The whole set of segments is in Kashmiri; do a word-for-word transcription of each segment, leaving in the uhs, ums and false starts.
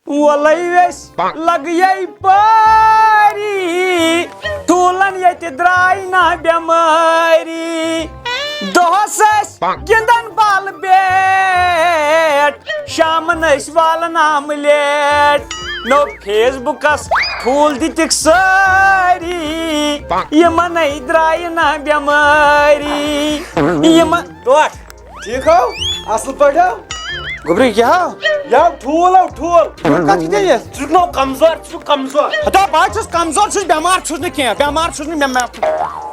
وۄلے ویٚسۍ لگیے پٲری، ٹھوٗلن ییٚتہِ درٛاے نہ بٮ۪مٲری۔ دۄہس ٲسۍ گِنٛدان بال بیٹ، شامن ٲسۍ والان آملیٹ۔ نوٚو فیس بُکس ٹھوٗل دِتِکھ سٲری، یِمنے درٛایہِ نہ بٮ۪مٲری۔ یِمن ٹوٹھ۔ ٹھیٖک ہو؟ اصل پٲٹھۍ ہو؟ گوٚبرِ، یہِ کیٛاہ ہو؟ یہِ ہو ٹھوٗل ہو، ٹھوٗل۔ کتھ چھِ ژےٚ یہِ؟ ژٕ چھُکھ نہ کمزور، ژٕ چھُکھ کمزور۔ ہتا، بہٕ حظ چھُس کمزور، ژٕ چھُس بٮ۪مار، چھُس نہٕ کینٛہہ، بٮ۪مار چھُس نہٕ مےٚ، مےٚ،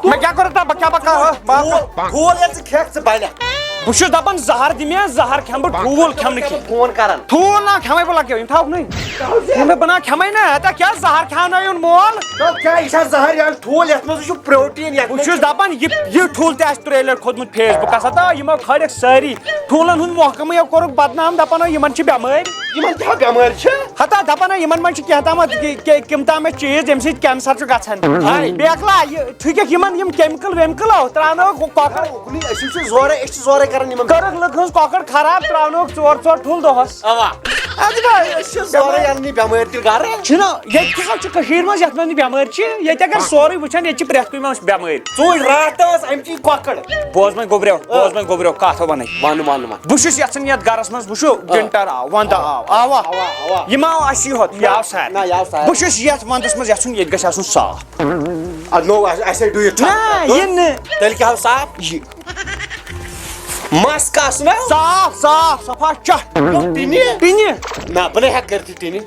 مےٚ کیٛاہ کوٚرُتھ تۄہہِ؟ بہٕ کیٛاہ، بہٕ کیٛاہ، بہٕ ٹھوٗل، ٹھوٗل ییٚلہِ ژٕ کھٮ۪کھ، ژٕ بلکھ۔ بہٕ چھُس دپان، زہر دِ مےٚ، زہر کھٮ۪مہٕ بہٕ، ٹھوٗل کھٮ۪مہٕ نہٕ کینٛہہ۔ فون کران۔ ٹھوٗل نا کھٮ۪مے بہٕ لگیو، یِم تھاوکھ نہٕ۔ یِم بہٕ بنا کھٮ۪مے نہ، ہتا کیٛاہ زہر کھیٛاونٲیُن مول؟ تو کیٛاہ، یہِ چھا زہر یا ٹھوٗل؟ یتھ منٛز چھُ پروٹین، یتھ بہٕ منٛز چھُس چھُ دپان، یہِ، یہِ ٹھوٗل تہِ آسہِ ترٛیٚیہِ لٹہِ کھوٚتمُت فیس بُکس، ہتا یِمو کھٲلِکھ سٲری۔ ٹھوٗلن ہُنٛد محکمہٕ یو کوٚرُکھ بدنام، دپان، یِمن چھِ بٮ۪مٲرۍ۔ یِمن کیٛاہ بٮ۪مٲرۍ چھِ؟ ہتا دپان، یِمن منٛز چھِ کینٛہہ تامتھ، کہِ، کہِ، کِم تامتھ چیٖز، ییٚمہِ سۭتۍ کینسر چھُ گژھان۔ ہاے۔ بیکلا، یہِ ٹھیٖکھ، یِمن یِم کیمکل ویمکل او ترٛاونٲوکھ کۄکر۔ اُکنُے، أسۍ چھِ زورے، أسۍ چھِ زورے کران یِمن۔ کٔرٕکھ لُکھ ہٕنٛز کۄکر خراب، ترٛاونٲوکھ ژور ژور ٹھوٗل دۄہس۔ اوا۔ اَدٕ بے، أسۍ چھِ زورے اننٕے بٮ۪مٲرۍ تیٚلہِ گرٕ۔ چھِنہ، ییٚتہِ کیٛاہ چھِ کٔشیٖرِ منٛز یتھ منٛز نہٕ بٮ۪مٲرۍ چھِ، ییٚتہِ اگر سورُے وٕچھن، ییٚتہِ چھِ پرٛٮ۪تھ کُنہِ منٛز بٮ۪مٲرۍ۔ ژوٗنٛٹھۍ راتھ ٲس اَمچی کۄکر۔ بوز وۄنۍ گوٚبریو، بوز وۄنۍ گوٚبریو، کتھ وَنَے۔ وَن، وَن، وَن۔ بہٕ چھُس یژھان یتھ گرس منٛز، وٕچھِو، آ۔ ونٹر آو، ونٹر آو، آوا۔ آوا، آوا۔ یہِ ما آو اَسی ہوت، یہِ آو سارنٕے۔ نہ، یہِ آو سارنٕے۔ بہٕ چھُس یتھ ونٛدس منٛز یژھُن ییٚتہِ گژھِ آسُن صاف۔ اَدٕ نو، اَسہِ، اَسے ڈُیِتھ چھُ۔ نہ، یہِ نہٕ۔ تیٚلہِ کیٛاہ آو صاف؟ یہِ۔ مَس کَس نہ؟ صاف، صاف، صفا چٹھ۔ نو، ٹِنہِ؟ ٹِنہِ؟ نہ، بہٕ نَے ہٮ۪کہٕ کٔرِتھ یہِ ٹِنہِ۔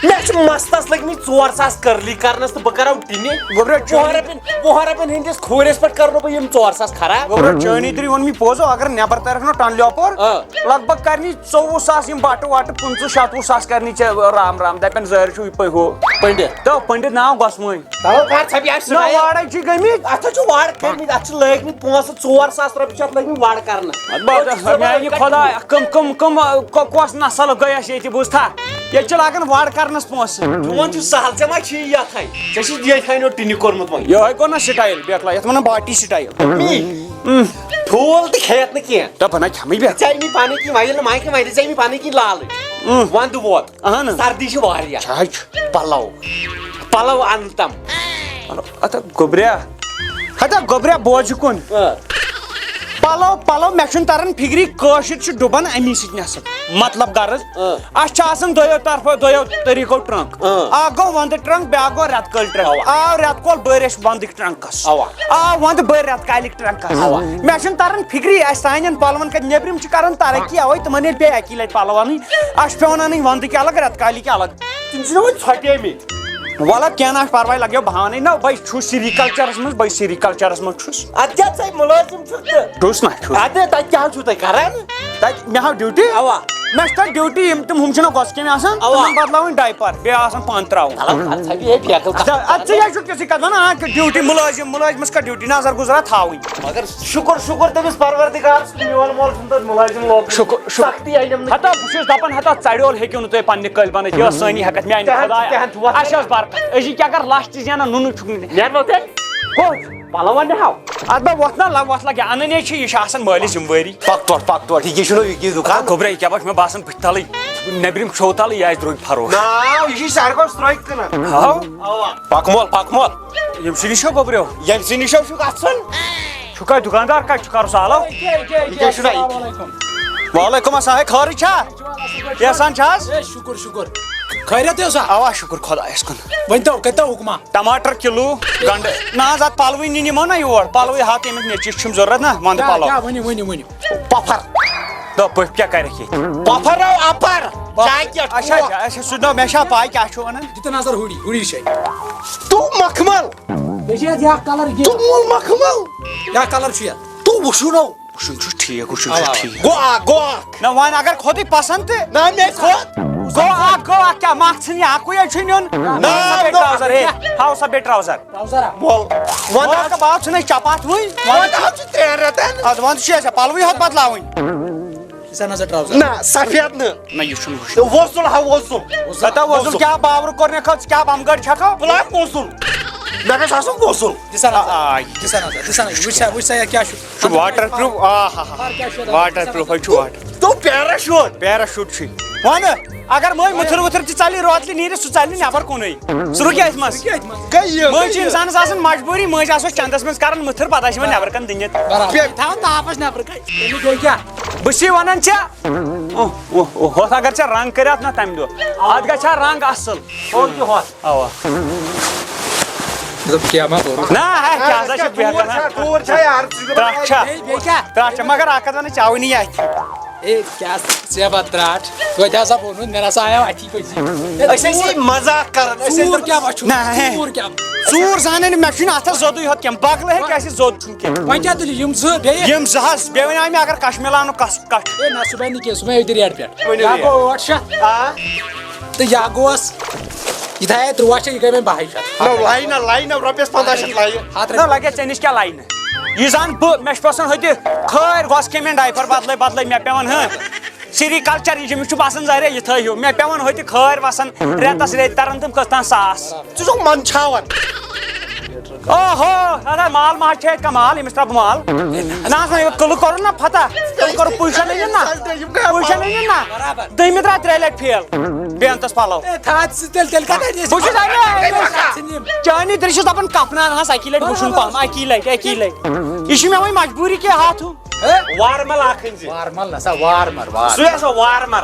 مےٚ چھِ مستس لٔگۍ مٕتۍ ژور ساس کٔرلی کرنس تہٕ بہٕ کرو ٹِنہِ۔ گوٚبرا، چٲنی وُہن رۄپین، وُہن رۄپین ہٕنٛدِس کھوٗرِس پٮ۪ٹھ کرنو بہٕ یِم ژور ساس خراب۔ گوٚبرا، چٲنی تری ووٚن مےٚ پوٚز، اگر نٮ۪بر ترکھ نہ ٹنٛڈ لیوپور، آ۔ لگ بگ کرنی ژوٚوُہ ساس یِم بٹہٕ وٹہٕ، پٕنٛژٕہ شَتوُہ ساس کرنی ژےٚ رام رام، دپن زٲرۍ چھُو یہِ پٲٹھۍ ہُہ۔ پنڈت۔ تو پنڈت ناو گۄسمٲنۍ۔ تَلو کر ژھٮ۪پہِ اَسہِ نہ سُنٛدے۔ وارے چھِ گٔمٕتۍ۔ اَتھ حظ چھِ وار کٔرمٕتۍ، اَتھ چھِ لٲگمٕتۍ پونٛسہٕ، ژور ساس رۄپیہِ چھِ اَتھ لٲگمٕتۍ وار کرنَس۔ اَدٕ بہٕ وۄنۍ چھُ میٛانہِ صُبحٲے خۄدایا، کم، کم، کم، آ، کو-، کۄس نسل گٔیَس ییٚتہِ، بوٗزتھا؟ ییٚتہِ چھِ لاگان وار کرنَس پونٛسہٕ۔ چون چھُ سہل، ژےٚ ما چھی یَتھَے؟ ژےٚ چھُے ییٚتہِ ہَے نو ٹِنہِ کوٚرمُت وۄنۍ۔ یِہوٚے گوٚو نہ سٹایل، بیکلا، یَتھ وَنان باٹی سٹایل۔ می؟ اۭں۔ ٹھوٗل تہِ کھیٚیَتھ نہٕ کینٛہہ۔ دَپ بہٕ نہ کھٮ۪مٕے بیٚیہِ۔ ژےٚ أنۍ مٕتۍ پَنٕنۍ کِنۍ، وۄنۍ ییٚلہِ نہٕ مایکہِ وۄنۍ دِژے مےٚ پَنٕنۍ کِنۍ لالٕے۔ اۭں۔ وَندٕ ووت۔ اہن۔ سردی چھِ واریاہ۔ چھا چھُ؟ پَلو۔ پَلو اَنتَم۔ پَلو، اَتھ ہا گوٚبریا۔ ہتا گوٚبریا بوز یہِ کُن۔ آ۔ پَلو، پَلو، مےٚ چھُنہٕ تَران فِکرِ، کٲشِر چھِ ڈُبان اَمی سۭتۍ نٮ۪صٕف۔ مطلب غرض، آ۔ اَسہِ چھِ آسان دۄیو طرفو، دۄیو طٔریٖقو ٹرٛنٛک۔ آ۔ اَکھ گوٚو وَندٕ ٹرٛنٛک، بیٛاکھ گوٚو رٮ۪تہٕ کٲلۍ ٹرٛنٛک۔ اَوا۔ آو رٮ۪تہٕ کول، بٔرۍ أسۍ وَندٕکۍ ٹرٛنٛکَس۔ اَوا۔ آو وَندٕ، بٔرۍ رٮ۪تہٕ کالِکۍ ٹرٛنٛکَس۔ اَوا۔ مےٚ چھُنہٕ تَران فِکرِ، اَسہِ سانٮ۪ن پَلوَن کَتہِ، نیٚبرِم چھِ کَران ترقی، اَوَے تِمَن ییٚلہِ پیٚیہِ اَکی لَٹہِ پَلو اَنٕنۍ، اَسہِ چھُ پٮ۪وان اَنٕنۍ وَندٕکۍ الگ، رٮ۪تہٕ کالِکۍ الگ۔ تِم چھِنہ وۄنۍ ژھۄٹیمٕتۍ۔ وَلہٕ کینٛہہ نہ چھُ پَرواے، لَگیو بہانَے۔ نہ، بہٕ چھُس سِری کَلچَرَس منٛز، بہٕ سِری کَلچَرَس منٛز چھُس۔ اَدٕ کیٛاہ ژَے مُلٲزِم چھُکھ ژٕ؟ چھُس نہ، چھُس۔ اَدٕ تَتہِ کیٛاہ چھُو تُہۍ کَران؟ تَتہِ مےٚ ہاو ڈیوٹی۔ اَوا۔ مےٚ چھِ تَتہِ ڈیوٹی، یِم تِم ہُم چھِنہ گۄسہٕ کیٚمۍ آسان، اَوا۔ تِمَن بَدلاوٕنۍ ڈایپَر، بیٚیہِ آسان پَن ترٛاوُن۔ مطلب، اَدٕ سا بیٚیہِ بیکٕل اَدٕ، اَدٕ ژٕ یہِ چھُکھ تِژھٕے کَتھ وَنان، آ، کہِ ڈیوٹی مُلٲزِم، مُلٲزِمَس کَتھ ڈیوٹی، نظر گُزرا تھاوٕنۍ۔ مگر شُکُر، شُکُر تٔمِس پروردِگار سُنٛد، میون مول چھُنہٕ تَتہِ مُلٲزِم لوگمُت۔ شُکُر، شُکُر۔ سختی آیہِ نہٕ۔ ہتا بہٕ چھُس دَپان، ہتا ژَرِ اول ہیٚکِو نہٕ تُہۍ پننہِ کٔلۍ بَنٲیِتھ۔ یہِ ٲس سٲنی ہٮ۪کَتھ، میٛانہِ تہٕ ہَن چھُ، خۄدایا۔ تہٕ ہَن چھُ وَتھ اَسہِ ٲس برکت۔ أزی کیٛاہ کَر لَچھ تہِ زینان، نُنہٕ چھُکھ نہٕ۔ نیرو تیٚلہِ۔ کوٚت؟ پَلو وَنہِ ہاو۔ اَدٕ بہٕ وۄتھ نہ، لَگ وۄتھ لَگہِ اَنٕنۍ ہے چھِ، یہِ چھِ آسان مٲلِس ذِمہٕ وٲری۔ پَک تورٕ، پَک تورٕ، یہِ چھُنہٕ یہِ دُکان۔ گوٚبرا، یہِ کیٛاہ وَنہِ چھُ مےٚ باسان بٕتھِ تَلٕے، نیٚبرِم چھو تَلٕے، یہِ آسہِ درٛوٚگۍ فروش۔ نا، یہِ چھِ ساروی کھۄتہٕ سرٛوگۍ کٕنان۔ ہاو۔ اَوا۔ پَک مول، پَک مول۔ ییٚمہِ سٕے نِش چھا گوٚبریو؟ ییٚمہِ سٕے نِش چھُ گژھُن۔ چھُ کَتہِ دُکاندار کَتہِ چھُ کَرُس آلو؟ یہِ کیٛاہ چھُنہ یہِ؟ السلام علیکم۔ وعلیکم السلام، ہے خٲرٕے چھا؟ احسان چھا حظ؟ ہے شُکُر شُکُر۔ خٲریت اوسا؟ اوا شُکُر خۄدایَس کُن۔ ؤنۍ تو کَتہِ حُکما؟ ٹماٹر کِلوٗ، گنٛڈٕ۔ نہ حظ، اَتھ پَلوٕے نِنہِ یِمو نہ یور۔ پَلوٕے ہاو تٔمِس نیٚچوِس چھُم ضوٚرَتھ نہ، وَندٕ کیٛاہ، پَلو۔ کیٛاہ ؤنِو، ؤنِو، ؤنِو۔ پۄپھر۔ دوٚپ بہٕ کیٛاہ کَرٮ۪کھ ییٚتہِ؟ پۄپھر آو اَپَر۔ پۄپھ-، جاکٮ۪ٹ، اچھا، کوٹ۔ اچھا، اچھا، سُہ نہ، مےٚ چھا پَے کیٛاہ چھُ وَنان؟ دِتہٕ نظر ہُڑی، ہُڑی چھے۔ تو مخمل۔ بیٚیہِ چھِ اَتھ یہِ اَکھ کَلَر یہِ۔ تو مول مخمل۔ کیٛاہ کَلَر چھُ یَتھ؟ تو وٕچھُو نہ۔ وٕچھُن چھُ ٹھیٖک، وٕچھُن چھُ اَوا۔ ٹھیٖک۔ گوٚو اَکھ، گوٚو اَکھ۔ نہ وۄنۍ اگر کھوٚتُے پَسنٛد تہٕ۔ نہ مےٚ کھوٚت۔ گوٚو اَکھ، گوٚو اَکھ، کیٛاہ مَکھ ژھٕنہِ اَکُے یوت چھُ نیُن؟ نہ، ہاو سا بیٚیہِ نہ۔ ٹرٛاوزَر، ہے، ہاو سا بیٚیہِ ٹرٛاوزَر۔ ٹرٛاوزَر ہا؟ وَل، وَل وَل حظ۔ کَباب چھُنہٕ أسۍ چَپاتھ وٕنۍ۔ وَل حظ چھُ ترٛٮ۪ن رٮ۪تَن۔ اَدٕ وَندٕ چھُ اَسہِ پَلوٕے ہوت بَدلاوٕنۍ۔ یہِ سا نظر ٹرٛاوزَر۔ نہ، سفید نہٕ۔ نہ، یہِ چھُنہٕ وٕچھُن۔ وۄزُل ہا وۄزُل۔ ہتا وۄزُل وۄزُل۔ کیٛاہ باورٕ کوٚر مےٚ خٲطرٕ، ژٕ کیٛاہ بَمہٕ گٲڑۍ چھَکھ؟ بہٕ لاگہٕ وۄزُل۔ مےٚ گژھِ آسُن وۄزُل۔ دِسا نظر۔ آ، آ، یہِ۔ دِسا نظر، دِسا نظر۔ وٕچھ سا، وٕچھ سا، یہِ کیٛاہ چھُ؟ چھُ واٹر پروٗف، آ ہا ہا۔ کیٛاہ چھُ یَتھ؟ واٹر پروٗف حظ چھُ واٹر۔ تو پیراشوٹ۔ پیراشوٹ چھُے۔ وَنہٕ، اگر مٔنٛزۍ مُتھٕر وُتھٕر تہِ ژَلہِ، روتلہِ نیرِ، سُہ ژَلہِ نہٕ نٮ۪بر کُنُے۔ سُہ رُکہِ أتھۍ منٛز۔ کَتہِ یِم؟ مٔنٛزۍ چھِ اِنسانَس آسان مجبوٗری، مٔنٛزۍ آسوس چندس منٛز کران مُتھٕر، پتہٕ آسہِ یِوان نٮ۪بر کن دِنِتھ۔ برابر۔ پے- تھاوان تاپس نٮ۪برٕ کَنہِ۔ تیٚلہِ بیٚیہِ کیٛاہ؟ بہٕ چھُسے وَنان ژےٚ، اوہ، اوہ، اوہ، ہۄتھ اگر ژےٚ رنٛگ کٔرِتھ نا تَمہِ دۄہ، اَتھ گژھِ ہا رنٛگ اَصٕل۔ اور تہِ ہۄتھ۔ اَوا۔ مطلب، کیٛاہ ما کوٚرُس؟ نہ، ہے، کیٛاہ سا چھُ بہتر نا؟ ژوٗر چھا، ژوٗر چھا یار؟ ژٕ چھُکھ دَپان ترٛٹھ چھا؟ بیٚیہِ، بیٚیہِ کیٛاہ؟ ترٛٹھ چھا؟ مگر اَکھ کَتھ وَنہٕ، چاوٕے نہٕ یہِ اَتھِ۔ اے، کیٛاہ ژےٚ بہٕ ترٛٹھ؟ توتہِ ہسا ووٚنُن، مےٚ نہ سا آیو اَتھی پٔزی۔ أسۍ ٲسی مزاق کران، أسۍ ٲسۍ ژوٗر دَپان کیٛاہ وۄنۍ چھُکھ؟ نہ، ہے۔ ژوٗر کیٛاہ؟ ژوٗر زانَے نہٕ، مےٚ چھُے نہٕ اَتھَس زوٚدُے ہوت کینٛہہ، بغلہٕ ہے کیٛاہ چھِ زوٚد چھُنہٕ کینٛہہ۔ وۄنۍ کیٛاہ دٔلیٖل؟ یِم زٕ بیٚیہِ؟ یِم زٕ حظ، بیٚیہِ وَنیٛاو مےٚ اگر کَشمیٖر لانُک کَس-، کَٹھ۔ اے نہ، صُبحٲے نہٕ کینٛہہ، صُبحٲے أتھۍ ریٹ پٮ۪ٹھ۔ ؤنِو یا یہِ۔ گوٚو ٲٹھ شیٚتھ۔ آ۔ تہٕ یا گوس، یہِ تھایے تُرٛواہ شیٚتھ، یہِ گٔے وۄنۍ باہٕے شیٚتھ۔ نہ، لایہِ نہ، لایہِ نہ، رۄپیَس پنٛداہ شیٚتھ لایہِ۔ ہَتھ نہ، رۄپیہِ۔ لَگے ژےٚ نِش کیٛاہ لایہِ نہٕ؟ یہِ زَن بہٕ، مےٚ چھِ پٮ۪وان ہوٚتہِ خٲرۍ گۄس کیٚمۍ ڈایپَر بدلٲے بدلٲے، مےٚ پٮ۪وان ہہ۔ سری کلچر یہِ چھُ، مےٚ چھُ باسان ظاہرے یِتھٲے ہیوٗ۔ مےٚ پٮ۪وان ہوٚتہِ خٲرۍ وَسان، رٮ۪تَس رٮ۪تۍ تَران تِم کٔژ تام ساس۔ ژٕ چھُکھ منٛدچھاوان۔ اوہو، اَدا مال ما چھِ اَتہِ کانٛہہ مال، ییٚمِس ترٛاو بہٕ مال؟ نہ حظ، نہ، یہِ قٕلہٕ کوٚرُن نہ فتح، قٕلہٕ کوٚرُن، پُشن أنِن نہ، پُشن أنِن نہ۔ دٔیمہِ درٛاو ترٛےٚ لٹہِ فیل، بیٚیہِ تَس پَلو۔ اے، تھاو ژٕ تیٚلہِ، تیٚلہِ کَتہِ اَتہِ؟ بہٕ چھُس اَمہِ، ژٕ نِم۔ چٲنی دٔرۍ چھُس دَپان کَپناوان حظ اَکی لٹہِ وُچھُن پَہَم، اَکی لٹہِ، اَکی لٹہِ۔ یہِ چھُ مےٚ وۄنۍ مجبوٗری کہِ ہاتھ ہیوٗ۔ وارمل اَکھ أنۍ زِ۔ وارمل نہ سا، وارمر، وار۔ سُے ہسا وارمر۔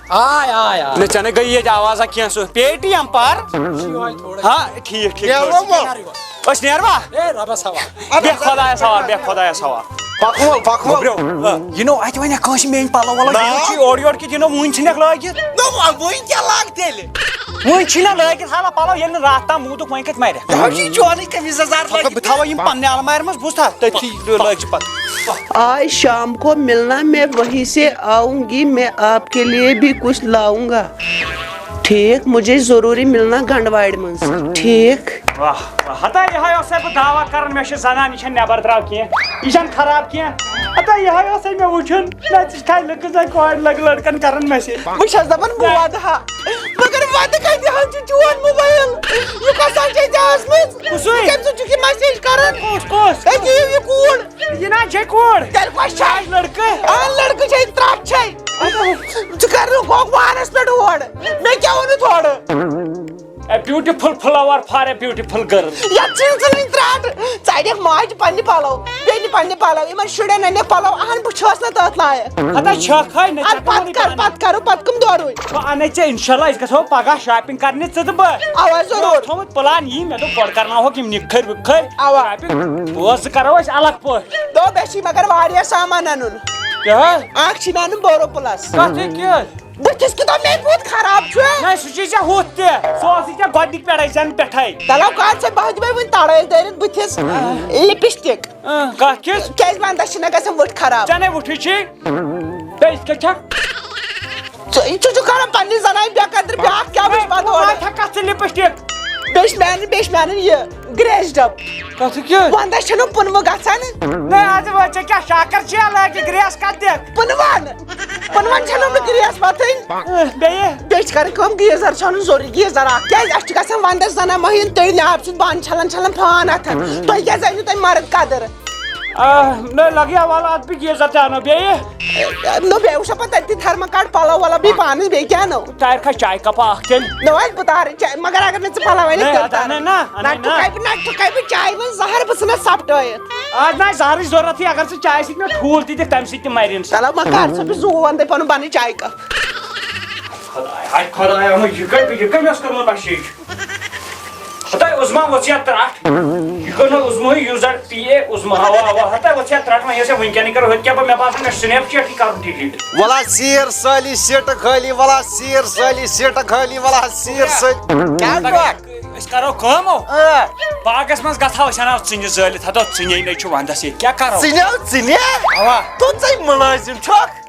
آے، آے، آے۔ نہ، ژےٚ نَے گٔیی ییٚتہِ آوازا کینٛہہ، سُہ پے ٹی ایم پر۔ چھُ یِہوٚے تھوڑا۔ ہا، ٹھیٖک، ٹھیٖک، نیرو ٹھیٖک۔ وۄنۍ۔ أسۍ نیروا؟ اے، رۄبَس حوال۔ بیٚہہ خۄدایَس حوال، بیٚہہ خۄدایَس حوال۔ پَکھ وول، پَکھ وول۔ گوٚبریو، یہِ نو اَتہِ وۄنۍ کٲنٛسہِ میٛٲنۍ پَلو وَلو، نہ۔ یِمو چھِ اورٕ یورٕ کِتھ، یہِ نو وٕنۍ ژھٕنٮ۪کھ لٲگِتھ۔ نہ، وۄنۍ کیٛاہ لاگ تیٚلہِ؟ وٕنۍ چھِنہ لٲگِتھ حالہ پَلو، ییٚلہِ نہٕ راتھ تام موٗدُکھ، وۄنۍ کَتہِ مَرِ؟ مےٚ حظ چھِ چونٕے قمیٖض یَزار لٲگِتھ۔ بہٕ تھاوَے یِم پنٛنہِ اَلمارِ منٛز، بوٗزتھا؟ تٔتھی لٲگۍ زِ پَتہٕ۔ آج شام کو ملنا، میں وہیں سے آؤں گی، میں آپ کے لیے بھی کچھ لاؤں گا۔ ٹھیک، مجھے ضروری ملنا گنڈواڑِ منٛز۔ ٹھیک۔ واہ، واہ، ہتا یِہوٚے اوسَے بہٕ دعویٰ کران، مےٚ چھِ زنان، یہِ چھَنہٕ نٮ۪بر درٛاو کینٛہہ، یہِ چھَنہٕ خراب کینٛہہ۔ ہتا یِہوٚے اوسَے مےٚ وٕچھُن، نہ ژٕ چھَکھ لٔڑکہٕ زَن کورِ لَگ-، لٔڑکَن کران message۔ بہٕ چھَس دَپان بہٕ وَدٕ ہا، مگر وَدٕ کَتہِ ہا چھُ چون موبایل؟ یہِ کۄس حظ چھےٚ ژےٚ ٲسمٕژ؟ کُسُے؟ ژےٚ کَمہِ سۭتۍ چھُکھ یہِ message کران؟ کُس، کُس؟ ہے، یہِ، یہِ کوٗر۔ یہِ نا چھے کوٗر۔ تیٚلہِ کۄس چھے؟ آز لڑکہٕ۔ آ، لڑکہٕ چھے، ترٛٹھ چھے۔ ژٕ کر نہٕ ہوکھ وارس پٮ۪ٹھ ہورٕ۔ مےٚ کیٛاہ ووٚنُتھ ہورٕ؟ A beautiful flower for a beautiful girl۔ یتھ چھِ ژٕ وٕنہِ ترٛٹھ۔ ژٕ انکھ ماجہِ پننہِ پلو، بیٚنہِ پننہِ پلو، یِمن شُرٮ۪ن انکھ پلو۔ اہن، بہٕ چھَس نہٕ تتھ لایق۔ ہتا چھکھ ہے، نہ اَدٕ ژےٚ پتہٕ کَمن کر، پننہِ پتہٕ کرو، پتہٕ کٕم دورٕے؟ بہٕ انے ژےٚ انشاءاللہ، أسۍ گژھو پگاہ shopping کرنہِ ژٕ تہٕ بہٕ۔ اوا، ضروٗر۔ مےٚ اوس تھوٚمُت plan یی، مےٚ دوٚپ گۄڈٕ کرناوہوکھ یِم نِکھٔرۍ وِکھٔرۍ۔ اوا۔ Shopping۔ بوز، زٕ کرو أسۍ الگ پٲٹھۍ۔ دوٚپ، مےٚ چھی مگر واریاہ سامان اَنُن۔ کیٛاہ؟ اکھ چھی مےٚ اَنُن بوروپلس۔ کتھ ہے کیٛاہ؟ بٕتھِس کیُتھ مےٚ بُتھ خراب چھُ۔ نہ، سُہ چھُے ژےٚ ہُتھ تہِ۔ سُہ اوسُے ژےٚ گۄڈٕنِکۍ پٮ۪ٹھَے، زٮ۪نہٕ پٮ۪ٹھَے۔ تَلو کر ژٕ، بہٕ ہا دِمے وٕنہِ تَڑٲے دٲرِتھ بٕتھِس۔ آ۔ Lipstick۔ آ، کتھ کِژھ؟ کیٛازِ ونٛدس چھِنہ گژھان وٕٹھ خراب؟ ژےٚ نے وٕٹھٕے چھی۔ بیٚیہِ یِتھ کٔنۍ چھکھ؟ ژٕ، ژٕ چھُکھ کران پننہِ زنانہِ بے قدر، بیٛاکھ کیٛاہ وٕچھِ پتہٕ اورٕ؟ وۄنۍ تھکھ کتھ ژٕ lipstick؟ بیٚیہِ چھِ مےٚ انٕنۍ، بیٚیہِ چھِ مےٚ انٕنۍ یہِ۔ Grace ڈب۔ کتھ کیٛاہ؟ ونٛدس چھنہٕ پُنوٕ گژھان۔ نہ، از وۄنۍ ژےٚ کیٛاہ شاکر چھےٚ لٲگِتھ، Grace کتھ دِکھ؟ پُنوَن۔ پُنوَن چھنہٕ بہٕ Grace وتھٕنۍ۔ بیٚیہِ؟ بیٚیہِ چھِ کرٕنۍ کٲم، geyser چھُ انُن ضروٗری، geyser اکھ۔ کیٛازِ؟ اَسہِ چھُ گژھان ونٛدس زنان مۄہنیُن تٔرۍ نہِ آبہٕ سۭتۍ بانہٕ چھلان چھلان فان اتھن۔ تُہۍ کیٛازِ أنِو تۄہہِ مرد قدر؟ آ، نہ، لگیا وَلہٕ اَتھ بہٕ geyser تہِ اَنو۔ بیٚیہِ؟ نہ، بیٚیہِ وٕچھو پَتہٕ تٔتی تھرموکاٹ، پَلو وَلو، بیٚیہِ پانَس، بیٚیہِ کیٛاہ اَنو؟ تارِ کھا چایہِ کَپا اَکھ تیٚلہِ؟ نہ، وۄنۍ بہٕ تارٕ چاے، مگر اگر نہٕ ژٕ پَلو اَنَکھ، نہ، تیٚلہِ اَدٕ تارٕ۔ اَنَے نہ، اَنَے نَتہٕ نہ۔ ٹھُکَے بہٕ، نَتہٕ ٹھُکَے بہٕ چایہِ منٛز زَہر، بہٕ ژھٕنَس سَپٹٲیِتھ۔ آز نہ آسہِ زَہرٕچ ضوٚرَتھٕے، اگر ژٕ چایہِ سۭتۍ مےٚ ٹھوٗل تہِ دِکھ، تَمہِ سۭتۍ تہِ مَرِ اِنسان۔ چلو، وۄنۍ کَر ژٕ، بہٕ زُو وَندَے پَنُن بَنٕے چایہِ کَپ۔ خۄدایا، ہاے خۄدایا، وۄنۍ یہِ کَتہِ، یہِ کٔمۍ ٲس کٔرمٕژ message؟ ہتاے عظمیٰ ؤژھ یا ترٛٹھ۔ یہِ کٔر نہٕ عظمہٕے، یُس زن پی اے عظمیٰ۔ اوا، اوا، ہتاے ؤژھ یا ترٛٹھ، وۄنۍ یۄس یا وٕنکیٚنٕے کرو، ہُتہِ کیٛاہ پَتہٕ مےٚ باسان مےٚ چھُ Snapchat-ٕے کرُن delete۔ ولا سیر سٲلی سیٹہٕ خٲلی، ولا سیر سٲلی سیٹہٕ خٲلی، ولا سیر سٲلی۔ کیٛاہ گوٚو؟ أسۍ کرو کٲم، او۔ آ۔ باغس منٛز گژھو، أسۍ اَنو ژٕنہِ زٲلِتھ، ہتو ژٕنے نے چھُ ونٛدس ییٚتہِ، کیٛاہ کرو؟ ژٕنیو ژٕنہِ؟ اوا۔ تو ژٕے مُلٲزِم چھُکھ۔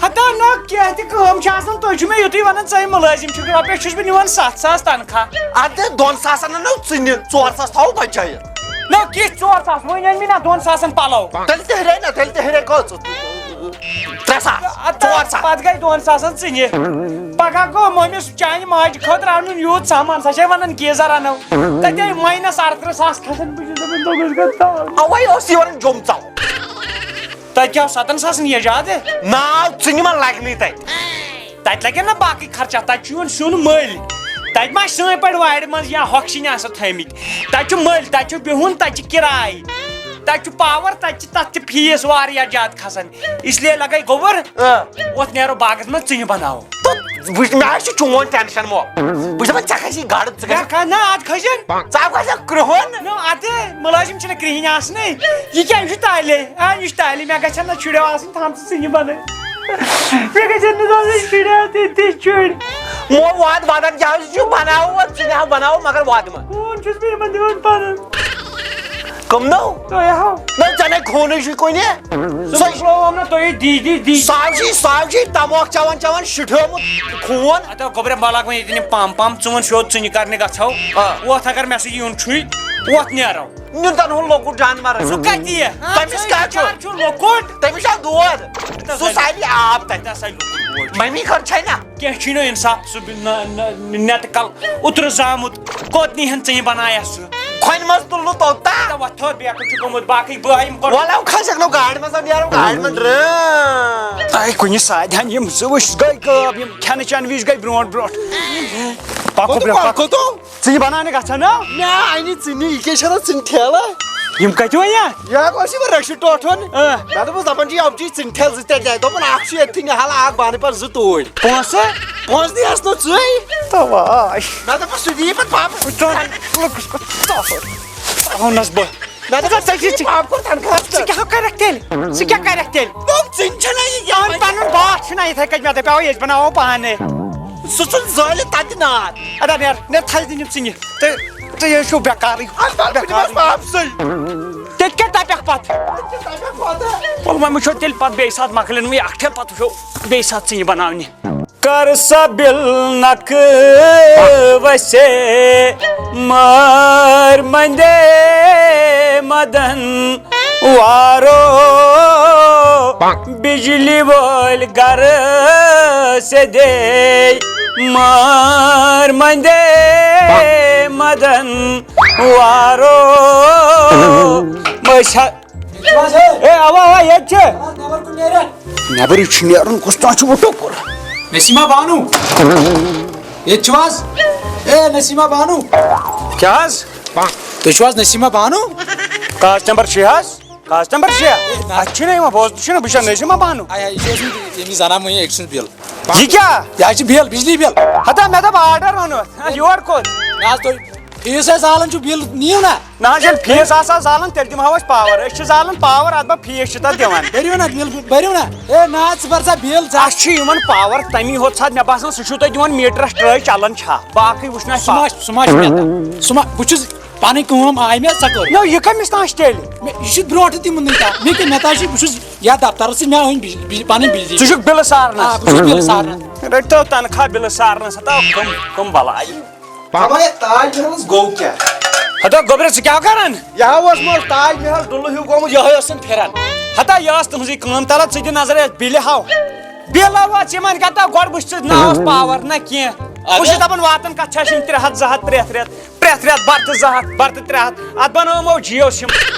ہتا نہ، کینٛہہ تہِ کٲم چھِ آسان، تُہۍ چھِو مےٚ یُتُے وَنان، ژَے مُلٲزِم چھُکھ، رۄپیَس چھُس بہٕ نِوان ستھ ساس تنخواہ۔ اَدٕ دۄن ساسَن اَنو ژٕنہِ، ژور ساس تھاوو بچٲیِتھ۔ نہ، کِتھ ژور ساس؟ وۄنۍ أنۍ مٕتۍ نہ دۄن ساسَن پَلو۔ تیٚلہِ تہِ ہُرے نہ، تیٚلہِ تہِ ہُرے کٔژ؟ ترٛےٚ ساس، اَدٕ ژور ساس۔ پَتہٕ گٔے دۄن ساسَن ژٕنہِ۔ پَگاہ گوٚو مٔمِس چانہِ ماجہِ خٲطرٕ اَنُن یوٗت سامان، سۄ چھےٚ وَنان geyser اَنو۔ تَتے minus اَرترٕہ ساس کھسَن، بہٕ چھُس دَپان، دوٚپمَس گژھ ژَل۔ اَوَے اوس یہِ وَنان جوٚم ژَل۔ تتہِ کیٛاہ آو ستن ساسن یہِ زیادٕ؟ ناو ژٕ نِمن لگنٕے تتہِ۔ تتہِ لگن نہ باقٕے خرچہ، تتہِ چھُ یِوان سیُن مٔلۍ۔ تتہِ ما آسہِ سٲنۍ پٲٹھۍ وارِ منٛز یا ہۄکھٕ سِنۍ آسان تھٲمٕتۍ؟ تتہِ چھُ مٔلۍ، تتہِ چھُ بِہُن، تتہِ چھِ کِراے، تتہِ چھُ پاور، تتہِ چھِ، تتھ چھِ فیٖس واریاہ زیادٕ کھسان۔ اس لیے لگے گوٚبُر، آ۔ وۄتھ نیرو باغس منٛز، ژٕنہِ بناوو۔ تہٕ وٕچھ، مےٚ حظ چھُ چون ٹینشن مو۔ بہٕ چھُس دپان، ژےٚ کھسی گاڈٕ، ژٕ مےٚ گژھ۔ کھا-، نہ، اتھ کھسن۔ ژٕ ہا کھسکھ کرٛہُن۔ نہ، اتھ مُلٲزِم چھِنہٕ کرٛہِنۍ آسنٕے۔ یہِ کیٛاہ، یہِ چھُ تالے؟ آ، یہِ چھُ تالے۔ مےٚ گژھن نہ شُرٮ۪و آسٕنۍ تھامژٕ ژٕنہِ بنٲوِتھ۔ مےٚ گژھن نہٕ روزٕنۍ شُرٮ۪و تہِ، تِتھۍ شُرۍ۔ مو واد ودان کیٛاہ حظ چھُ بناوُن؟ ژٕ مےٚ ہا بناوو، مگر وادٕ منٛز۔ ہوٗن چھُس بہٕ یِمن دِوان پنُن۔ کم نو؟ تۄہہِ ہاو۔ نہ، ژےٚ نے خوٗنٕے چھُے کُنہِ۔ سُہ مۄکلووُم نہ تۄہہِ دی، دی، دی۔ ساوجی، ساوجی، تموکھ چٮ۪وان چٮ۪وان شِٹھیومُت خوٗن۔ ہتا گوٚبرِ، بہٕ لاگہٕ وۄنۍ ییٚتہِ یِم پم پم، ژٕ وَن سیوٚد ژٕ یہِ کر نہٕ گژھو۔ آ۔ وۄتھ اگر مےٚ سۭتۍ یُن چھُے، وۄتھ نیرو۔ نیُن تَنہٕ ہُہ لۄکُٹ جانور۔ سُہ کَتہِ یِیہِ؟ تٔمِس کیٛاہ چھُ؟ چھُ لۄکُٹ۔ تٔمِس چھا دود؟ سُہ ساوِ آب تَتہِ۔ تَتھ ساوِ لۄکُٹ بوج۔ ممی خٲر چھے نہ؟ کینٛہہ چھُے نہٕ اِنصاف، سُہ بِ-، نہ، نہ، نٮ۪تہٕ کل اوترٕ زامُت، کوٚت نی ہن ژٕ یہِ بنایس سُہ؟ کھۄنہِ منٛز تُلنہٕ توٚتام۔ تہٕ وۄتھ تھوٚد بیکُل چھُ گوٚمُت، باقٕے بہٕ یِم کوٚر۔ وَلہٕ کھسکھ نہٕ گاڑِ منٛز، نیرو گاڑِ منٛز، رٲ۔ تۄہہِ کُنہِ ساتہٕ ہن یِم زٕ وٕچھ گٔے غٲب، یِم کھٮ۪نہٕ چٮ۪نہٕ وِزِ گٔے برونٛٹھ برونٛٹھ۔ پکو کوٚت، برونٛٹھ، کوٚت، پکو۔ کوٚت؟ ژٕ یہِ بناونہِ گژھان نا؟ مےٚ اَنہِ ژٕنہِ، یہِ کیٛاہ چھِ اَنان ژٕنہِ ٹھیلہٕ؟ یِم کَتہِ وۄنۍ یا؟ یہِ ہا اوس یِمن رشیٖد ٹوٹھ وَن۔ آ۔ مےٚ دوٚپُس، دَپان چھِ، یَپھ چھِ ژٕنہِ ٹھیلہٕ زٕ ترٛےٚ جایہِ۔ دوٚپُن، اَکھ چھُ ییٚتھٕے نِہال، اَکھ بانہٕ پَتہٕ زٕ توٗرۍ۔ پونٛسہٕ؟ پونٛسہٕ دِیَس نہٕ ژٕے۔ تَواے۔ مےٚ دوٚپُس، سُہ دِیہِ پَتہٕ واپَس۔ وٕچھ ژٕ، لُکَس پَتہٕ ژاوُر۔ ژاوُنَس بہٕ۔ مےٚ دوٚپُس، ژےٚ چھِ ژےٚ پاپہٕ کوٚر تنخواہَس ژٕ پٮ۪ٹھ۔ کیٛاہ کَرَکھ تیٚلہِ؟ ژٕ کیٛاہ کَرَکھ تیٚلہِ؟ دوٚپ، ژٕنہِ چھَنہ یہِ یِوان۔ پَنُن باٹھ چھُنہ یِتھَے کٔنۍ مےٚ دَپیٛاو، أسۍ بَناوو پانَے۔ سُہ ژھُن زٲلِتھ تَتہِ نار۔ اَدٕ نیر، نیر تھَزِ دِنہِ ژٕنہِ۔ تُہۍ، تُہۍ حظ چھِو بیکارٕے۔ اَدٕ پَتہٕ بہٕ دِمَس بیکارٕے۔ واپسٕے۔ تیٚلہِ کیٛاہ دَپٮ۪کھ پَتہٕ؟ تیٚلہِ کیٛاہ دَپٮ۪کھ پَتہٕ؟ وَلہٕ وۄنۍ وٕچھو تیٚلہِ پَتہٕ بیٚیہِ ساتہٕ، مۄکلن وۄنۍ اَکھ ٹھیلہٕ، پَتہٕ وٕچھو بیٚیہِ ساتہٕ ژٕنہِ بَناونہِ۔ کر سا بِل نقوسے مار مندے مدن وارو، بجلی وول گھر سے دے مار مندے مدن وارو۔ مشا-، اے، اوا، اوا، ییٚتہِ چھِ۔ نٮ۪بر یہِ چھُ نیرُن، کُس تام چھُ وُٹُک کوٚر۔ نسیمہ بانو، ییٚتہِ چھِو حظ؟ اے، نسیمہ بانو۔ کیٛاہ حظ؟ تُہۍ چھِو حظ نسیمہ بانو؟ کاغذ نمبر شےٚ حظ۔ کاغذ نمبر شےٚ۔ اَتہِ چھُنہٕ یِوان بوزنہٕ، چھُنہٕ، بہٕ چھُس نسیمہ بانو۔ آ، یہِ چھِ ٲسمٕژ ییٚمِس زنان مٔہنی أکۍ سٕنٛز بِل۔ یہِ کیٛاہ؟ یہِ حظ چھِ بِل، بجلی بِل۔ ہتا، مےٚ دوٚپ آرڈر وَنو۔ ہا، یور کوٚت؟ نہ حظ، تُہۍ فیٖس ٲسۍ زالان چھُو، بِل نِیِو نا۔ نہ حظ، ییٚلہِ فیٖس آسان زالان، تیٚلہِ دِمہو أسۍ پاور۔ أسۍ چھِ زالان پاور، اَتھ ما فیٖس چھِ تَتھ دِوان؟ بٔرِو نا بِل، بٔرِو نا۔ اے نہ حظ، ژٕ بَر سا بِل، ژٕ اَسہِ چھُ یِوان پاور تَمی ہوت ساتہٕ، مےٚ باسان سُہ چھُو تۄہہِ دِوان میٖٹرَس ٹرٛٲے چَلان چھا، باقٕے وٕچھ نہٕ اَسہِ سُہ ما پاور۔ چھُ، سُہ ما چھُ مےٚ تام۔ سُہ ما، بہٕ چھُس پَنٕنۍ کٲم آے مےٚ، سۄ کٔر۔ نہ، یہِ کٔمِس تام چھِ تیٚلہِ؟ مےٚ، یہِ چھُ برونٛٹھٕ تہِ مُنٕے تام۔ مےٚ کیٛاہ، مےٚ تام چھِ، بہٕ چھُس یَتھ دفترَس سۭتۍ، مےٚ أنۍ بِج-، بِج-، پَنٕنۍ بِجلی۔ ژٕ چھُکھ بِلہٕ سارنَس؟ آ، بہٕ چھُس بِل سارنَس۔ رٔٹۍ تو تنخواہ بِلہٕ سارنَس، ہتا کٕم، کٕم بَلایہِ۔ خبر یَتھ تاج محلَس گوٚو کیٛاہ؟ ہتا گوٚبرِ، ژٕ کیٛاہ کران؟ یہِ ہا اوس مےٚ اوس تاج محل ڈُلہٕ ہیوٗ گوٚمُت، یِہوٚے ٲسٕن پھِران۔ ہتا یہِ ٲس تُہٕنٛزٕے کٲم، تَلہٕ ژٕ دِ نظر یَتھ بِلہِ ہاو۔ بِل ہاو ژٕ یِمَن کَتھ، گۄڈٕ وٕچھ ژٕ، نہ اوس پاور نہ کینٛہہ۔ اَدٕ؟ بہٕ چھُس دَپان واتان کَتھ چھِ اَسہِ یِم ترٛےٚ ہَتھ، زٕ ہَتھ، پرٛٮ۪تھ رٮ۪تھ۔ پرٛٮ۪تھ رٮ۪تھ بَرتہٕ زٕ ہَتھ، بَرتہٕ ترٛےٚ ہَتھ، اَتھ بَنٲومو جِیو سِم۔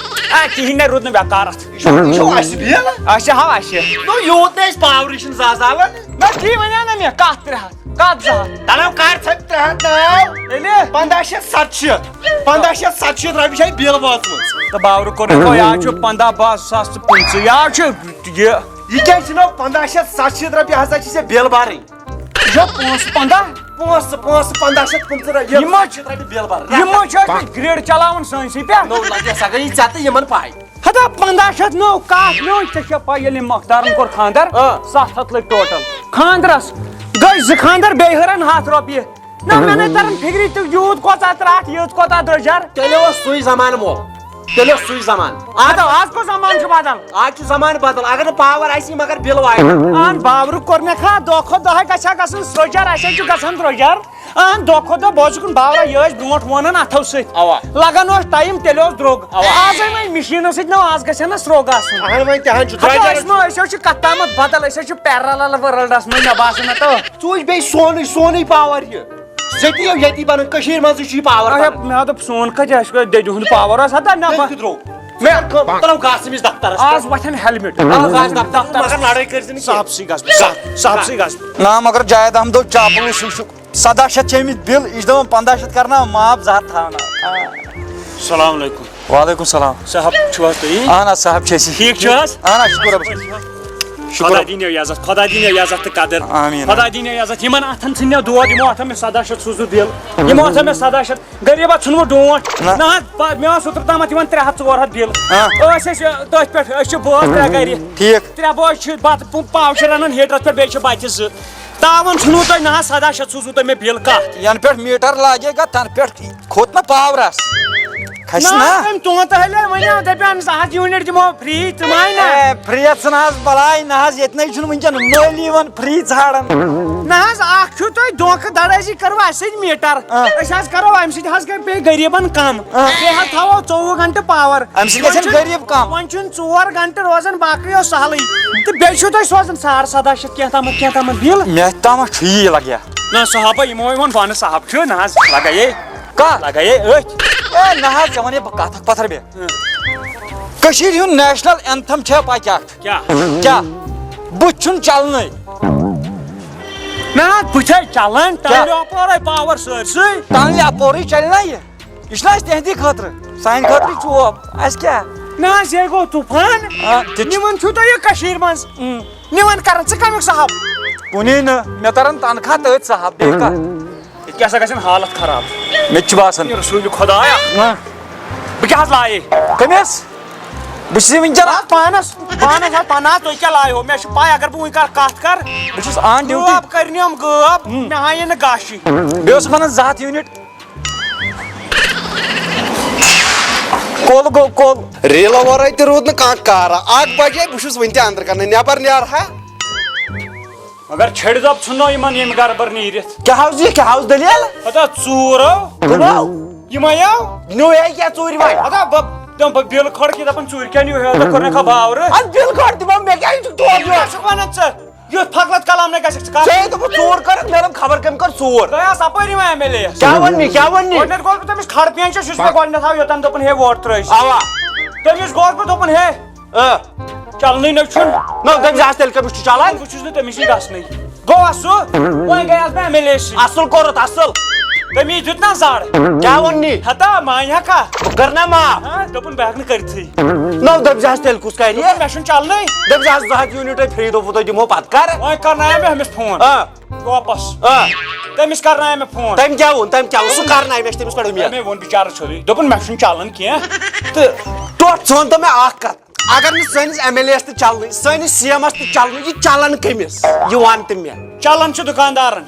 آ، کِہیٖنۍ نہٕ، روٗد نہٕ بیکار اَتھ۔ یہِ چھُ، یہِ چھُ اَسہِ بِل؟ اَسہِ ہاو اَسہِ۔ نو، یوٗت نہٕ أسۍ پاورٕے چھِنہٕ زانٛہہ زالان۔ نہ، تی وَنیٛاو نہ مےٚ، کَتھ ترٛےٚ ہَتھ، کَتھ زٕ ہَتھ؟ تَلو، کَر ژھٕن ترٛےٚ ہَتھ ناو۔ ییٚلہِ؟ پنٛداہ شیٚتھ سَتشیٖتھ، پنٛداہ شیٚتھ سَتشیٖتھ رۄپیہِ چھِ اَسہِ بِل وٲژمٕژ۔ تہٕ باورٕ کوٚر مےٚ، یہِ حظ چھُ پنٛداہ باہ زٕ ساس تہٕ پٕنٛژٕہ، یہِ حظ چھُ یہِ۔ یہِ کیٛازِ چھِنہٕ پنٛداہ شیٚتھ سَتشیٖتھ رۄپیہِ ہسا چھِ ژےٚ بِل بَرٕنۍ؟ یہِ پونٛسہٕ پنٛداہ؟ پونٛسہٕ، پونٛسہٕ پنٛداہ شیٚتھ پٕنٛژٕہ رۄپیہِ، یِم ما چھِ، سَتشیٖتھ رۄپیہِ بِل بَرٕنۍ۔ یِم ما چھِ اَسہِ گرٛیڈ چلاوان سٲنۍسٕے پٮ۪ٹھ؟ نو لَگہِ سا گٔیی ژےٚ تہٕ یِمَن پَے۔ ہتا پنٛداہ شیٚتھ نو کَتھ نو، ژےٚ چھےٚ پَے ییٚلہِ أمۍ مۄختارَن کوٚر خانٛدر، آ۔ سَتھ ہَتھ لٔگۍ ٹوٹل۔ خانٛدرَس گٔے زٕ خانٛدر، بیٚیہِ ہُرَن ہَتھ رۄپیہِ۔ نہ، مےٚ نَے تَران فِکرِ، تُہۍ یوٗت کوتاہ ترٛٹھ، یوٗت کوتاہ درٛوٚجر۔ تیٚلہِ اوس سُے زمانہٕ مول، تیٚلہِ اوس سُے زمانہٕ۔ آز، مطلب، آز کُس زمانہٕ چھُ بدل؟ آز چھُ زمانہٕ بدل، اگر نہٕ پاور آسی مگر بِل واتہِ۔ اہن، باورٕ کوٚر مےٚ کھا، دۄہ کھۄتہٕ دۄہ گژھِ ہا گژھُن سرٛوٚجر، اَسہِ حظ چھُ گژھان درٛوٚجر۔ اہن، دۄہ کھۄتہٕ دۄہ، بہٕ اوسُس برونٛٹھ وونان اَتھو سۭتۍ۔ اوا۔ لگان اوس ٹایم، تیٚلہِ اوس درٛوگ۔ اوا۔ آز ہے وۄنۍ مِشیٖنو سۭتۍ نہ، آز گژھِ ہا نہ سرٛوگ آسُن۔ اہن، وۄنۍ تہِ ہن چھُ ہتہٕ درٛوٚجر۔ أسۍ ما، أسۍ حظ چھِ کتھ تامتھ بدل، أسۍ حظ چھِ parallel worldس منٛز، مےٚ باسان نہ تو۔ ژٕ وٕچھ بیٚیہِ سونُے، سونُے پاور یہِ۔ ییٚتی یو، ییٚتی بنان، کٔشیٖرِ منٛزٕے چھُ یہِ پاور اچھا، بنان۔ مےٚ دوٚپ سون کتہِ آسہِ، دٮ۪دِ ہُنٛد پاور آسہِ ہا تتھ نفع۔ تٔمۍ تہِ درٛوگ۔ مےٚ کٔر، ترٛاو گژھ أمِس دفترس آز پٮ۪ٹھ۔ وۄتھن ہیلمٹ۔ آز آسہِ دفتر، دفتر مگر لڑٲے کٔرۍ زِ نہٕ صاحبسٕے گژھ بہٕ، صاحب، صاحبسٕے گژھ بہٕ۔ نا، مگر جاوید احمدو چاپلوس، سُہ چھُ سداہ شیٚتھ چھِ أمِس بِل، یہِ چھُ دَپان پنٛداہ شیٚتھ کرناو معاف، زٕ ہَتھ تھاوناو۔ السلام علیکم۔ وعلیکم السلام۔ صاحب چھِو حظ تُہی؟ اہن حظ، صاحب چھِ أسی۔ ٹھیٖک چھِو حظ؟ اہن حظ، شُکُر رۄبَس کُن۔ شُکُر۔ خۄداے دِنیو عزت، خۄداے دِنیو عزت تہٕ قدر۔ آمیٖن۔ خۄداے دِنیو عزت۔ یِمن اَتھن ژھٕنیو دود، یِمو اَتھن مےٚ سداہ شیٚتھ سوٗزوٕ بِل، یِمو اَتھن مےٚ سداہ شیٚتھ۔ غریٖبا ژھُنمُت ڈونٛٹھ۔ نہ۔ نہ حظ، بہ-، مےٚ اوس اوترٕ تامَتھ یِوان ترٛےٚ ہَتھ ژور ہَتھ بِل۔ ہاں۔ أسۍ ٲسۍ، أ، تٔتھۍ پٮ۪ٹھ، أسۍ چھِ بٲژ ترٛےٚ گرِ۔ ٹھیٖک۔ ترٛےٚ بٲژ چھِ بَتہٕ پُ-، پاو چھِ رَنان ہیٖٹرَس پٮ۪ٹھ، بیٚیہِ چھِ بَچہِ زٕ۔ تاوَن ژھُنوٕ تۄہہِ، نہ حظ، سداہ شیٚتھ سوٗزوٕ تۄہہِ مےٚ بِل کَتھ؟ یَنہٕ پٮ۪ٹھ میٖٹر لاگے گا، تَنہٕ پٮ۪ٹھ کھوٚت نہ پاورَس۔ کھسہِ نہ نہ۔ حظ، أمۍ تونٛتہٕ ہَلے وَنیو، دَپیٛو، اَہَن زٕ ہَتھ یوٗنِٹ دِمو free، ژٕ ماے نہ۔ اے، free ژھٕن حظ بَلاے، نہ حظ، ییٚتہِ نَے چھُنہٕ وٕنکٮ۪ن مٲلی یِوان free ژھانڈان۔ نہ حظ، اکھ چھُو تۄہہِ دھوکہٕ دڑٲزی کٔرٕو اَسہِ سۭتۍ میٖٹر۔ آ۔ أسۍ حظ کَرو اَمہِ سۭتۍ حظ گٔے بیٚیہِ غریٖبَن کَم۔ آ۔ بیٚیہِ حظ تھاوو ژوٚوُہ گھنٹہٕ پاور۔ اَمہِ سۭتۍ گژھن وۄنۍ چھُنہٕ، غریٖب کَم۔ وۄنۍ چھُنہٕ ژور گھنٹہٕ روزان، باقٕے اوس سہلٕے۔ تہٕ بیٚیہِ چھُو تۄہہِ سوزان ساڑ سَداہ شیٚتھ کینٛہہ تامَتھ، کینٛہہ تامَتھ بِل۔ مےٚ تامَتھ چھُ یی لَگیا۔ نہ صاحبہ، یِمو ووٚن وَنہٕ صاحب چھُ، نہ حظ، لَگایے۔ کَتھ؟ لَگایے أتھۍ۔ اے نہ حظ، ژےٚ وَنے بہٕ کَتھ اَکھ پَتھر بیٚہہ۔ ہاں۔ کٔشیٖرِ ہُنٛد national anthem چھےٚ پَے کیٛاہ؟ کیٛاہ؟ کیٛاہ؟ بُتھ چھُنہٕ چلنٕے۔ نہ، بُتھے چلان، کیٛاہ؟ ٹنلہِ اپورے پاور سٲرسٕے۔ ٹنلہِ اپورٕے چلہِ نا یہِ؟ یہِ چھُنہٕ اَسہِ تِہِنٛدی خٲطرٕ، سانہِ خٲطرٕ چوب۔ اَسہِ کیٛاہ؟ نہ حظ، یے گوٚو طوفان۔ آ، تہِ چھُ۔ نِوان چھُو تُہۍ یہِ کٔشیٖرِ منٛز۔ اۭں۔ نِوان کران ژٕ کَمیُک صاحب؟ کُنی نہٕ، مےٚ تران تنخواہ تٔتھۍ صاحب، بیٚیہِ کَتھ؟ ییٚتہِ کیٛاہ سا گژھن حالت خراب۔ مےٚ تہِ چھُ باسان۔ یہِ رسول خدایا۔ ہاں۔ بہٕ کیٛاہ حظ لایے؟ کٔمِس؟ بہٕ چھُس وٕنکٮ۪ن۔ بہٕ حظ پانس، پانس حظ پناہ، تُہۍ کیٛاہ لایو؟ مےٚ چھُ پَے، اگر بہٕ وٕنۍ کَرٕ کَتھ کَرٕ، بہٕ چھُس on duty۔ غٲب کٔرنِم غٲب، ہُم۔ مےٚ ہایہِ نہٕ گاشٕے۔ بیٚیہِ اوسُکھ وَنان زٕ ہَتھ یوٗنِٹ۔ کول گوٚو کول۔ ریلو ورٲے تہِ روٗد نہٕ کانٛہہ کارا۔ اَکھ بجے، بہٕ چھُس وٕنہِ تہِ اندر کنٕے، نٮ۪بر نیرٕ ہا۔ مگر چھٔڑۍ دۄب ژھُنو یِمن ییٚمہِ گرٕ بٔر نیٖرِتھ۔ کیٛاہ حظ یہِ، کیٛاہ حظ دٔلیٖل؟ ہتا ژوٗر آو۔ کٕم آو؟ یِمے آو۔ نیوٗ ہے کیٛاہ ژوٗرِ وۄنۍ؟ ہتا بہٕ دَپہٕ بہٕ بِل کھۄڑ کہِ دَپان ژوٗرِ کیٛاہ نیوٗ ہے؟ ژےٚ کوٚر نہ کھا باورٕ؟ اَدٕ بِل کھۄڑ دِمو، مےٚ کیٛازِ چھُکھ ٹوٹھ دِوان؟ کیٛاہ چھُکھ وَنان ژٕ؟ یُتھ فقلت کلام نہ گژھکھ ژٕ کَر۔ ژےٚ ہے دوٚپُتھ ژوٗر کٔرٕکھ، مےٚ دوٚپ خبر کٔمۍ کٔر ژوٗر۔ تۄہہِ آسہٕ اَپٲرۍ یِوان ایم ایل اے یَس۔ کیٛاہ وَننہِ، کیٛاہ وَننہِ؟ گۄڈٕنٮ۪تھ گوس بہٕ تٔمِس کھڑ پینچَس، یُس مےٚ گۄڈٕنٮ۪تھ آو یوٚتَن دوٚپُن ہے ووٹ ترٛٲیِو۔ اَوا۔ تٔمِس گوس بہٕ دوٚپُن ہے، آ۔ چلنٕے نہ چھُنہٕ۔ نہ، تٔمِس آسہِ تیٚلہِ کٔمِس چھُ چلان؟ بہٕ چھُس نہٕ تٔمِس سۭتۍ گژھنٕے۔ گوٚو اَسُہ؟ وۄنۍ گٔیَس بہٕ ایم ایل اے سۭتۍ۔ اَصٕل کوٚرُتھ، اَصٕل۔ تٔمی دیُت نہ زَر۔ کیٛاہ ووٚن نی؟ ہتا مانہِ ہا کَتھ۔ بہٕ کَرٕ نہ معاف۔ ہاں، دوٚپُن بہٕ ہٮ۪کہٕ نہٕ کٔرِتھٕے۔ نہ، دٔپۍ زِہَس تیٚلہِ کُس کَرِ یہِ؟ دوٚپُن مےٚ چھُنہٕ چلنٕے۔ دٔپۍ زِہَس زٕ ہَتھ یوٗنِٹ ہے free دوٚپوُ تۄہہِ دِمو پَتہٕ کَر؟ وۄنۍ کَرنایو مےٚ أمِس فون۔ آ۔ واپس۔ آ۔ تٔمِس کرنایے مےٚ فون۔ تٔمۍ کیٛاہ ووٚن؟ تٔمۍ کیٛاہ ووٚن؟ سُہ کرنایہِ مےٚ، تٔمِس پٮ۪ٹھ اُمید۔ تٔمۍ ووٚن بِچارٕ سیوٚدُے۔ دوٚپُن، "مےٚ چھُنہٕ چلان کینٛہہ۔" تہٕ ٹوٹھ ژٕ وَن تہٕ مےٚ اَکھ کَتھ، اگر نہٕ سٲنِس ایم ایل اے یَس تہِ چلنٕے، سٲنِس سی ایمَس تہِ چلنٕے، یہِ چلان کٔمِس؟ یہِ وَن تہٕ مےٚ۔ چلان چھُ دُکاندارَن۔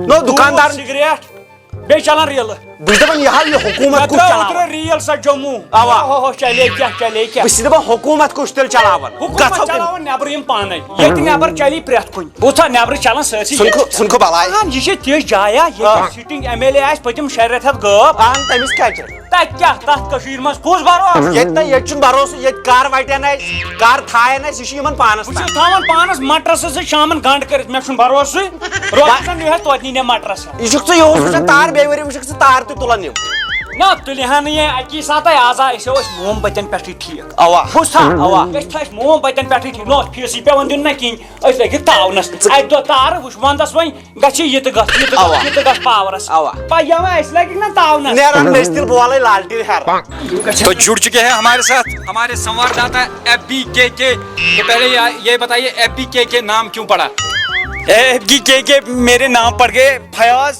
نو، دُکاندارَن۔ دوٗد، سِگریٹ، بیٚیہِ چلان ریلہٕ۔ بہٕ چھُس دَپان، یہِ ہا، یہِ حکوٗمت مےٚ کُس ترٛٲو چلاوان؟ اوترٕ ریل سۄ جموں۔ اَوا۔ اوہ، اوہ، چلے کیٛاہ، چلے کیٛاہ؟ بہٕ چھُس دَپان، حکوٗمت کُس تیٚلہِ چلاوان؟ حکوٗمت گژھو کُن۔ چلاوان نیٚبرٕ یِم پانے۔ ییٚتہِ نیٚبر چلی پرٛٮ۪تھ کُنہِ۔ بہٕ وٕچھٕ ہا نیٚبرٕ چلان سٲرسٕے۔ ژھٕن کھو-، ژھٕن کھو بلاے۔ اہن، یہِ چھِ تِژھ جایا، ییٚتہِ آ۔ سِٹِنٛگ ایم ایل اے آسہِ پٔتِم شےٚ رٮ۪تھ ہٮ۪تھ غٲب۔ اہن، تٔمِس کیٛاہ چھِ؟ تَتہِ کیٛاہ؟ تَتھ کٔشیٖرِ منٛز کُس بروسہٕ؟ ییٚتہِ نہ، ییٚتہِ چھُنہٕ بروسہٕ، ییٚتہِ کر وَٹن اَسہِ، کر تھاین اَسہِ، یہِ چھُ یِمن پانس بہٕ تام۔ چھُس تھاوان پانس مٹرس سۭتۍ شامن گنٛڈ کٔرِتھ، مےٚ چھُنہٕ بروسٕے۔ روزان چھُنہٕ یِہوٚے توتہِ نی مےٚ مٹرس۔ یہِ چھُکھ ژٕ یِہُس وٕچھان تار، بیٚیہِ ؤری وٕچھکھ ژٕ تار تہِ تُلان یِم۔ نہ، تُلہِ ہا نہٕ یہِ اَکی ساتہٕ، آز آے أسۍ ٲسۍ موم بتٮ۪ن پٮ۪ٹھٕے ٹھیٖک۔ اَوا۔ بوٗزتھا؟ اَوا۔ أسۍ تھٲے موم بتٮ۪ن پٮ۪ٹھٕے ٹھیٖک، نہ اوس فیٖسٕے پٮ۪وان دیُن نہ کِہیٖنۍ، أسۍ لٔگِکھ تاونس۔ ژٕ اَکہِ دۄہ تارٕ وٕچھ ونٛدس وۄنۍ گژھِ یہِ تہِ گژھ، یہِ تہِ گژھ، اَوا۔ یہِ تہِ گژھ پاورس۔ اَوا۔ پَے یَوٕ اَسہِ لَگہِ نہ تاونَس۔ نیران ٲسۍ تیٚلہِ بولے لالٹیٖن ہٮ۪رٕ۔ تو جڑ چکے ہیں ہمارے ساتھ ہمارے سنوادداتا ایف بی کے کے۔ تو پہلے یہ، یہ بتائیے، ایف بی کے کے نام کیوں پڑا؟ ایف بی کے کے میرے نام پڑ گئے فیاض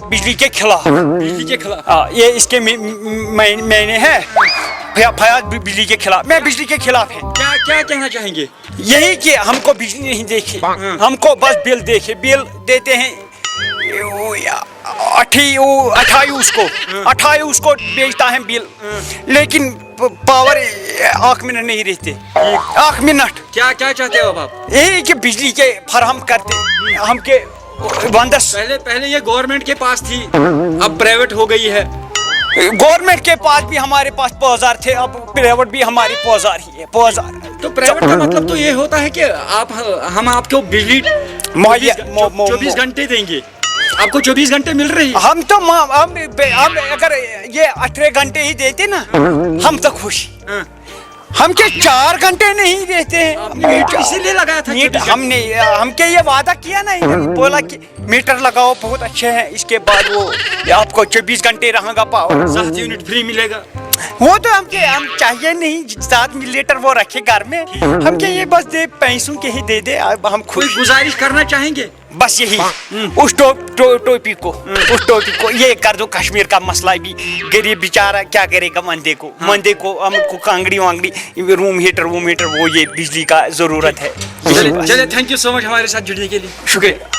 بجلی کے خلاف۔ بجلی کے خلاف؟ ہاں، یہ اس کے می-، می-، معنی ہے، فیا-، فیاض بجلی کے خلاف، میں بجلی کے خلاف ہے۔ کیا، کیا کہنا چاہیں گے؟ یہی کہ ہم کو بجلی نہیں دیکھے، ہاں۔ ہم کو بس بل دیکھے، بل دیتے ہیں، وہ یا، اٹھی، وہ اٹھائی اس کو، ہاں۔ اٹھائی اس کو بیچتا ہے بل، ہاں۔ لیکن پ-، پاور آخ منٹ نہیں رہتے، آخ منٹ۔ کیا، کیا چاہتے ہو اب آپ؟ یہی کہ بجلی کے فراہم کرتے، ہم کے وندس۔ پہلے، پہلے یہ گورنمنٹ کے پاس تھی، اب پرائیویٹ ہو گئی ہے۔ گورنمنٹ کے پاس بھی ہمارے پاس پوزار تھے، اب پرائیویٹ بھی ہماری پوزار ہی ہے، پوزار۔ تو پرائیویٹ کا مطلب تو یہ ہوتا ہے کہ آپ، ہم آپ کو بجلی مہیا، چوبیس گھ-، مو-، مو-، چوبیس مو- گھنٹے دیں گے، آپ کو چوبیس گھنٹے مل رہی ہے؟ ہم تو ما-، ہم بے-، ہم اگر یہ اٹھارہ گھنٹے ہی دیتے نا، ہم تو خوش۔ ہاں۔ हम क्या चार घंटे नहीं देते हैं? मीटर इसीलिए लगाया था मीटर चौबीस घंटे। हमने, हम क्या ये वादा किया ना इधर, बोला कि मीटर लगाओ, बहुत अच्छे हैं, इसके बाद वो ये आपको चौबीस घंटे रहेगा पावर। सात यूनिट फ्री मिलेगा। वो तो हमके हम चाहिए नहीं, सात लीटर वो रखे घर में। हम क्या ये बस दे, पैसों के ही दे दे, अब हम कोई खुश। गुजारिश करना चाहेंगे? बस यही, उस टो, टो, टोपी को, उस टोपी को ये कर दो। कश्मीर का मसला भी, गरीब बेचारा क्या करेगा मंदे को, मंदे को हमको Kangri Wangdi, room heater वूम heater, वो ये बिजली का जरूरत है। चलिए चलिए, थैंक यू सो मच हमारे साथ जुड़ने के लिए। शुक्रिया।